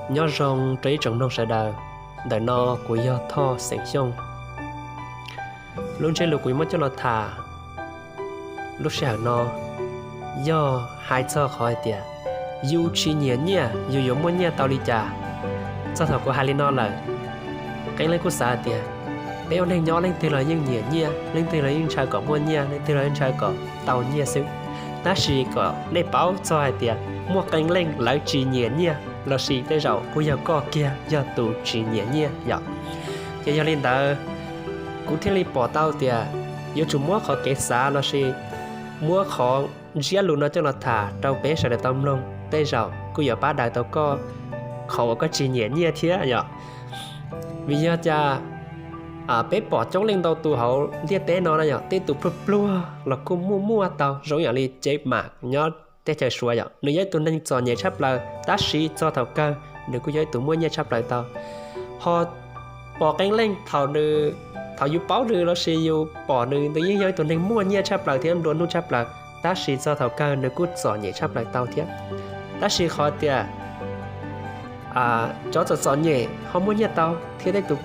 Nyob zoo rau ib tsoom mloog sawv daws, ntawm no kuv yog Thoj xeem Xyooj. Lub ntsiab lus kuv yuav muab coj los tham lub sij hawm no yog hais txog qhov hais tias yus tsis nyiam nyiaj yus yuav muaj nyiaj tau li cas. Txog thaum kuv hais li no lawm, qee leej kuj xav hais tias peb ua neeg nyob leej twg los yeej nyiam nyiaj, leej twg los yeej ntshaw kom muaj nyiaj, leej twg los yeej ntshaw kom tau nyiaj xwb. Tab sis kom nej paub txog hais tias muaj qee leej lawv tsis nyiam nyiaj lossis tej zaum kuj yog koj kiag yog tus tsis nyiam nyiaj yom. Ces yog li ntawd, kuv thiaj li pom tau tias yuav tsum muab qhov kev xav lossis muab qhov ntsiab lus no coj los tham rau peb sawv daws tau mloog, tej zaum kuj yuav pab daws tau koj qhov uas koj tsis nyiam nyiaj thiab yom. Vim yog cas peb pom coob leej ntau tus hauv ntiaj teb no na yom, tej tus pluag pluag los kuj muaj muaj tau, zoo yam li Jack Ma nyob teb chaws Suav yom, nws yog ib tug neeg txom nyem tshaj plaws tab sis txog thaum kawg nws kuj yog ib tug muaj nyiaj tshaj plaws tau. Ho pom qee leej thaum nws, thaum yus paub nws lossis yus pom nws, nws yeej yog ib tug neeg muaj nyiaj tshaj plaws thiab nplua nuj tshaj plaws, tab sis txog thaum kawg nws kuj txom nyem tshaj plaws tau thiab. Tab sis qhov tias cov txom txom nyem ho muaj nyiaj tau thiab tej tus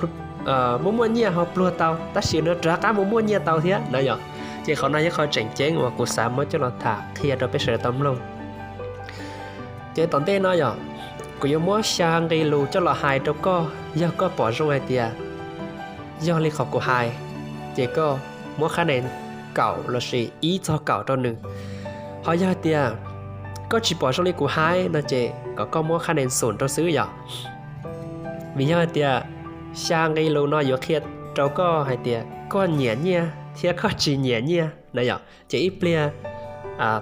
muaj muaj nyiaj ho pluag tau tab sis nws rov qab mus muaj nyiaj tau thiab na yom. Ces qhov no yog qhov tseem ceeb uas kuv xav muab coj los tham qhia rau peb sawv daws tau mloog. Ces tom ntej no yom, kuv yuav muab xya nqe lus coj los hais rau koj, yog koj pom zoo hais tias yog li qhov kuv hais, ces koj muab qhab nen kaum lossis ib txog kaum rau nws. Ho yog hais tias koj tsis pom zoo li kuv hais no ces kom koj muab qhab nen xoom rau xwb yom. Vim yog hais tias xya nqe lus no yuav qhia rau koj hais tias koj nyiam nyiaj thiab koj tsis nyiam nyiaj na yom. Ces ib pliag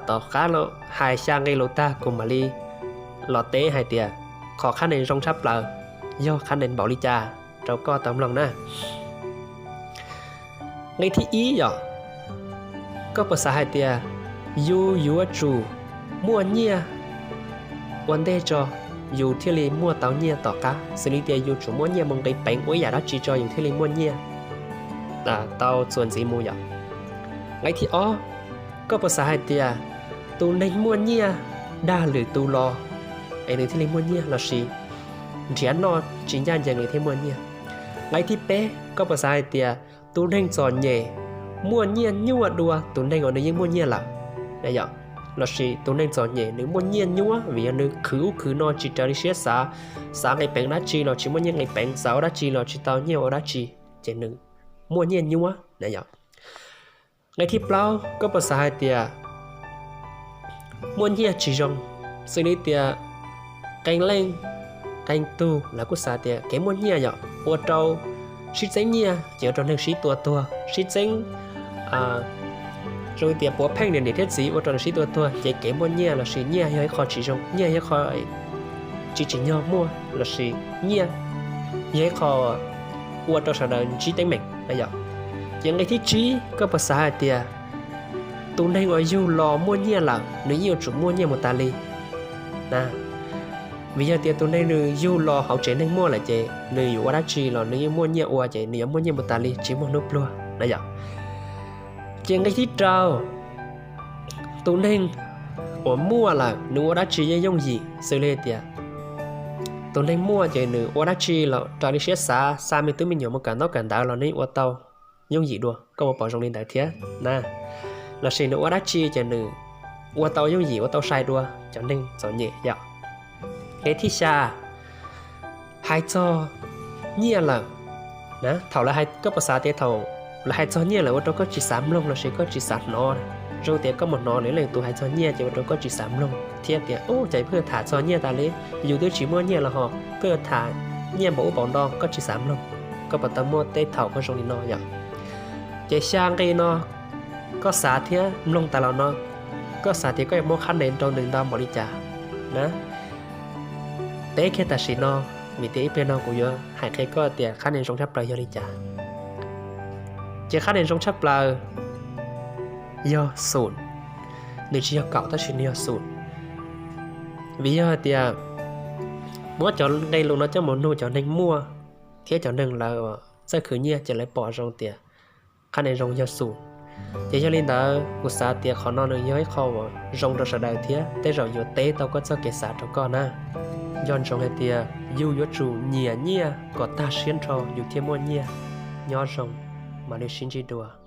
tom qab hais xya nqe lus tag kuv mam li los teb hais tias qhov qhab nen zoo tshaj plaws yog qhab nen npaum li cas rau koj tau mloog na. Nqe thib ib yom, koj puas xav hais tias yus yuav tsum muaj nyiaj ua ntej tso yus thiaj li muaj tau nyiaj tom qab, xws li tias yus tsum muaj nyiaj mus nqis peev ua ib yam dab tsi tso yus thiaj li muaj nyiaj tau txuas ntxiv mus yom. Nqe thib ob, koj puas xav hais tias tus neeg muaj nyiaj dag lwm tus los es nws thiaj li muaj nyiaj lossis nrhiav noj tsis ncaj ncees nws thiaj muaj nyiaj? Nqe thib peb, koj puas xav hais tias tus neeg txom nyem muaj nyiaj nyuaj dua tus neeg uas nws yeej muaj nyiaj lawm, lossis tus neeg txom nyem nws muaj nyiaj nyuaj vim yog nws khwv ub khwv no tsis raws li siab xav, xav nqis peev dab tsi los tsis muaj nyiaj nqis peev, xav ua dab tsi los tsis tau nyiaj ua dab tsi, ces nws muaj nyiaj nyuaj na yom. Nqe thib plaub, koj puas xav hais tias muaj nyiaj tsis zoo, xws li tias qee leej qee tug lawv kuj xav tias kev muaj nyiaj yom ua rau sib txeeb nyiaj ces ua rau neeg sib tua tuag, sib txeeb zoo li tias puav pheej niam niam thiab txiv ua rau neeg sib tua tuag, ces kev muaj nyiaj lossis nyiaj yog ib qho tsis zoo, nyiaj yog ib qho tsis tsim nyog muaj lossis nyiaj yog ib qho ua rau sawv daws ntsib teeb meem na yom. Ces nqe thib tsib, koj puas xav hais tias tus neeg uas yug los muaj nyiaj lawm nws yeej yuav tsum muaj nyiaj mus tas li na? Vim yog tias tus neeg nws yug los hauv tsev neeg muaj lawm ces nws yuav ua dab tsi los nws yeej muaj nyiaj ua ces nws yuav muaj nyiaj mus tas li tsis muaj hnub pluag na yom. Ces nqe thib rau, tus neeg uas muaj lawm nws ua dab tsi yeej yooj yim, xws li tias tus neeg muaj ces nws ua dab tsi los raws li siab xav, xa me tub me nyuam mus kawm ntaub kawm ntawv los nws ua tau yooj yim dua, koj puas pom zoo li ntawd thiab na? Lossis nws ua dab tsi ces nws ua tau yooj yim ua tau sai dua cov neeg txom nyem yom. Nqe thib xya, hais txog nyiaj lawm na, thaum lawv, koj puas xav tias thaum lawv hais txog nyiaj lawm ua rau koj tsis xav mloog lossis koj tsis xav hnov? Zoo tias koj mus hnov lwm leej tus hais txog nyiaj ces ua rau koj tsis xav mloog thiab tias ub cas pheej tham txog nyiaj tas li, yus twb tsis muaj nyiaj los ho pheej tham nyiaj npaum ub npaum no, koj tsis xav mloog. Koj puas tau muaj tej thaum koj zoo li no yom? Ces xya nqe no koj xav thiab mloog tas los no, koj xav tias koj yuav muab qhab nen rau nws ntau npaum li cas na? Teb kiag tam sim no, vim tias ib pliag no kuv yuav hais qhia koj tias qhab nen zoo tshaj plaws yog li cas. Ces qhab nen zoo tshaj plaws yog xum, nws tsis yog kaum tab sis nws yog xum. Vim yog hais tias muab cov nqe lus no coj mus nug cov neeg muaj thiab cov neeg lawv txawj khwv nyiaj ces lawv pom zoo tias qhab nen zoo yog xum. Ces yog li ntawd kuv xav tias qhov no nws yog ib qho uas zoo rau sawv daws thiab tej zaum yuav teb tau koj txoj kev xav rau koj na. Nco ntsoov hais tias yus yuav tsum nyiam nyiaj kom tag siab nrho yus thiaj muaj nyiaj. Nyob zoo, mam li sib ntsib dua.